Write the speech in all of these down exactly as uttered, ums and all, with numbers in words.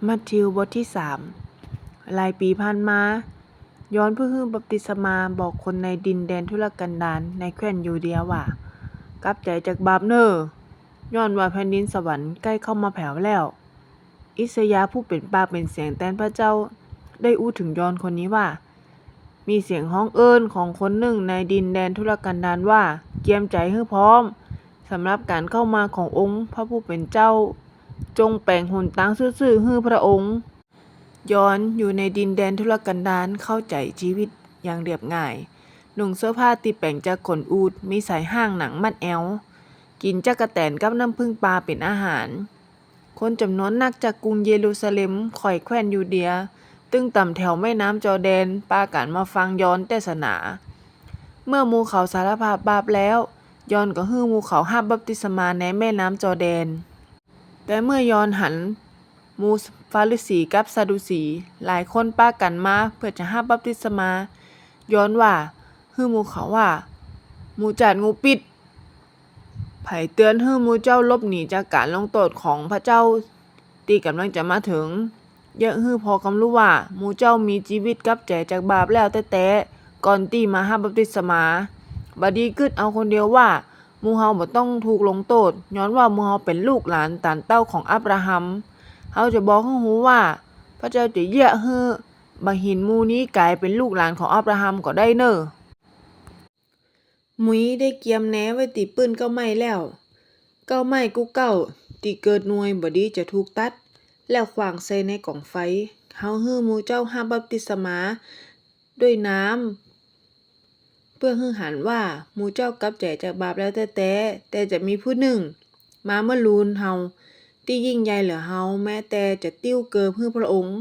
มัทธิวบทตี้สาม หลายปี๋ผ่านมา ยอห์นผู้หื้อบัพติศมาบอกคนในดินแดนทุรกันดารในแคว้นยูเดียว่า กลับใจ๋จากบาปเน่อ ย้อนว่าแผ่นดินสวรรค์ใก้เข้ามาแผวแล้ว อิสยาห์ผู้เป๋นปากเป๋นเสียงแตนพระเจ้า ได้อู้เถิงยอห์นคนนี้ว่า มีเสียงฮ้องเอิ้นของคนนึ่งในดินแดนทุรกันดารว่า เกียมใจ๋หื้อพร้อม สำหรับก๋านเข้ามาขององค์พระผู้เป๋นเจ้า จงแป๋งหนตางซื่อๆ หื้อพระองค์ ยอห์นอยู่ในดินแดนทุรกันดารเข้าใจ๋จีวิตอย่างเรียบง่าย นุ่งเสื้อผ้าตี้แป๋งจากขนอูฐ มีสายห้างหนังมัดแอว กิ๋นจั๊กแตนกับน้ำผึ้งป่าเป๋นอาหาร คนจ๋ำนวนนักจากกรุงเยรูซาเล็ม คอยแคว้นยูเดีย ตึงต่ำแถวแม่น้ำจอร์แดน ปากั๋นมาฟังยอห์นเตสนา เมื่อหมู่เขาสารภาพบาปแล้ว ยอห์นก็หื้อหมู่เขาฮับบัพติศมาในแม่น้ำจอร์แดน แต่เมื่อยอห์นหันหมู่ฟาริสีกับซาดูสีหลายคนปากั๋นมาเปื้อจะฮับบัพติศมา ยอห์นว่าหื้อหมู่เขาว่า หมู่จาดงูปิด ใผเตือนหื้อหมู่เจ้าหลบหนีจากก๋านลงโต้ษของพระเจ้าตี้ก่ำลังจะมาเถิง เยียะหื้อผ่อกำรู้ว่า หมู่เจ้ามีจีวิตกลับใจ๋จากบาปแล้วแต๊ๆ ก่อนตี้มาฮับบัพติศมา บ่ดีกึ๊ดเอาคนเดียวว่า หมู่เฮาบ่ต้องถูกลงโต้ษ ย้อนว่าหมู่เฮาเป๋นลูกหลานตานเต้าของอับราฮัม เฮาจะบอกหื้อฮู้ว่า พระเจ้าจะเยียะหื้อบ่าหินหมู่นี้ก๋ายเป๋นลูกหลานของอับราฮัมก็ได้เน่อ หมุยได้เกียมแนไว้ตี้ปื้นเก๊าไม้แล้ว เก๊าไม้กู้เก๊าตี้เกิดหน่วยบ่ดีจะถูกตัด แล้วขว้างใส่ในก๋องไฟ เฮาหื้อหมู่เจ้าฮับบัพติศมาด้วยน้ำ เปื้อหื้อหันว่าหมู่เจ้ากลับใจ๋จากบาปแล้วแต๊ๆ แต่จะมีผู้นึ่งมาเมื่อลูนเฮา ตี้ยิ่งใหญ่เหลือเฮา แม้แต่จะติ้วเกิบหื้อพระองค์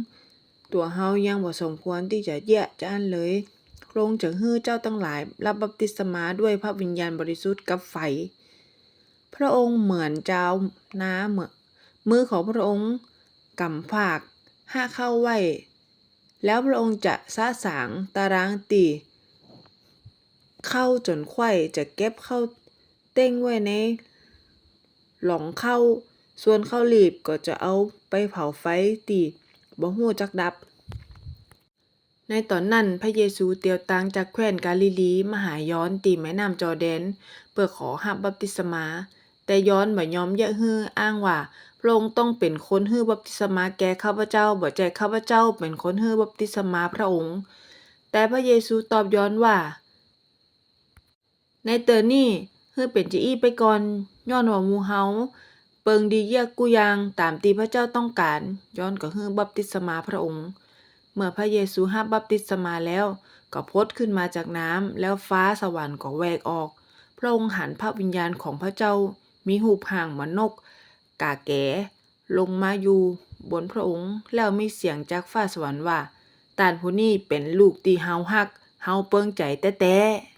ตั๋วเฮายังบ่สมควรตี้จะเยียะจาอั้นเลย พระองค์จะหื้อเจ้าตังหลายฮับบัพติศมาด้วยพระวิญญาณบริสุทธิ์กับไฟ พระองค์เหมือนจาวนา เมื่อมือของพระองค์ก๋ำผากหาข้าวไว้ แล้วพระองค์จะสะสางตารางตี้ข้าวจ๋นไขว่ จะเก็บข้าวเต็งไว้ในหลองข้าว ส่วนข้าวหลีบก็จะเอาไปเผาไฟตี้บ่ฮู้จักดับ ในต๋อนนั้นพระเยซูเตียวตางจากแคว้นกาลิลีมาหายอห์นตี้แม่น้ำจอร์แดน เปื้อขอฮับบัพติศมา แต่ยอห์นบ่ยอมเยียะหื้อ อ้างว่า พระองค์ต้องเป๋นคนหื้อบัพติศมาแก่ข้าพเจ้า บ่ใจ้ข้าพเจ้าเป๋นคนหื้อบัพติศมาพระองค์ แต่พระเยซูตอบยอห์นว่า ในเตื้อนี้หื้อเป๋นจาอี้ไปก่อน ย้อนว่าหมู่เฮาเปิงดีเยียะกู้อย่างต๋ามตี้พระเจ้าต้องก๋าน ยอห์นก็หื้อบัพติศมาพระองค์ เมื่อพระเยซูฮับบัพติศมาแล้ว ก็ผุดขึ้นมาจากน้ำ แล้วฟ้าสวรรค์ก็แหวกออก พระองค์หันพระวิญญาณของพระเจ้ามีฮูปฮ่างเหมือนนกก๋าแก๋ ลงมาอยู่บนพระองค์ แล้วมีเสียงจากฟ้าสวรรค์ว่า ต้านผู้นี้เป๋นลูกตี้เฮาฮัก เฮาเปิงใจ๋แต๊ๆ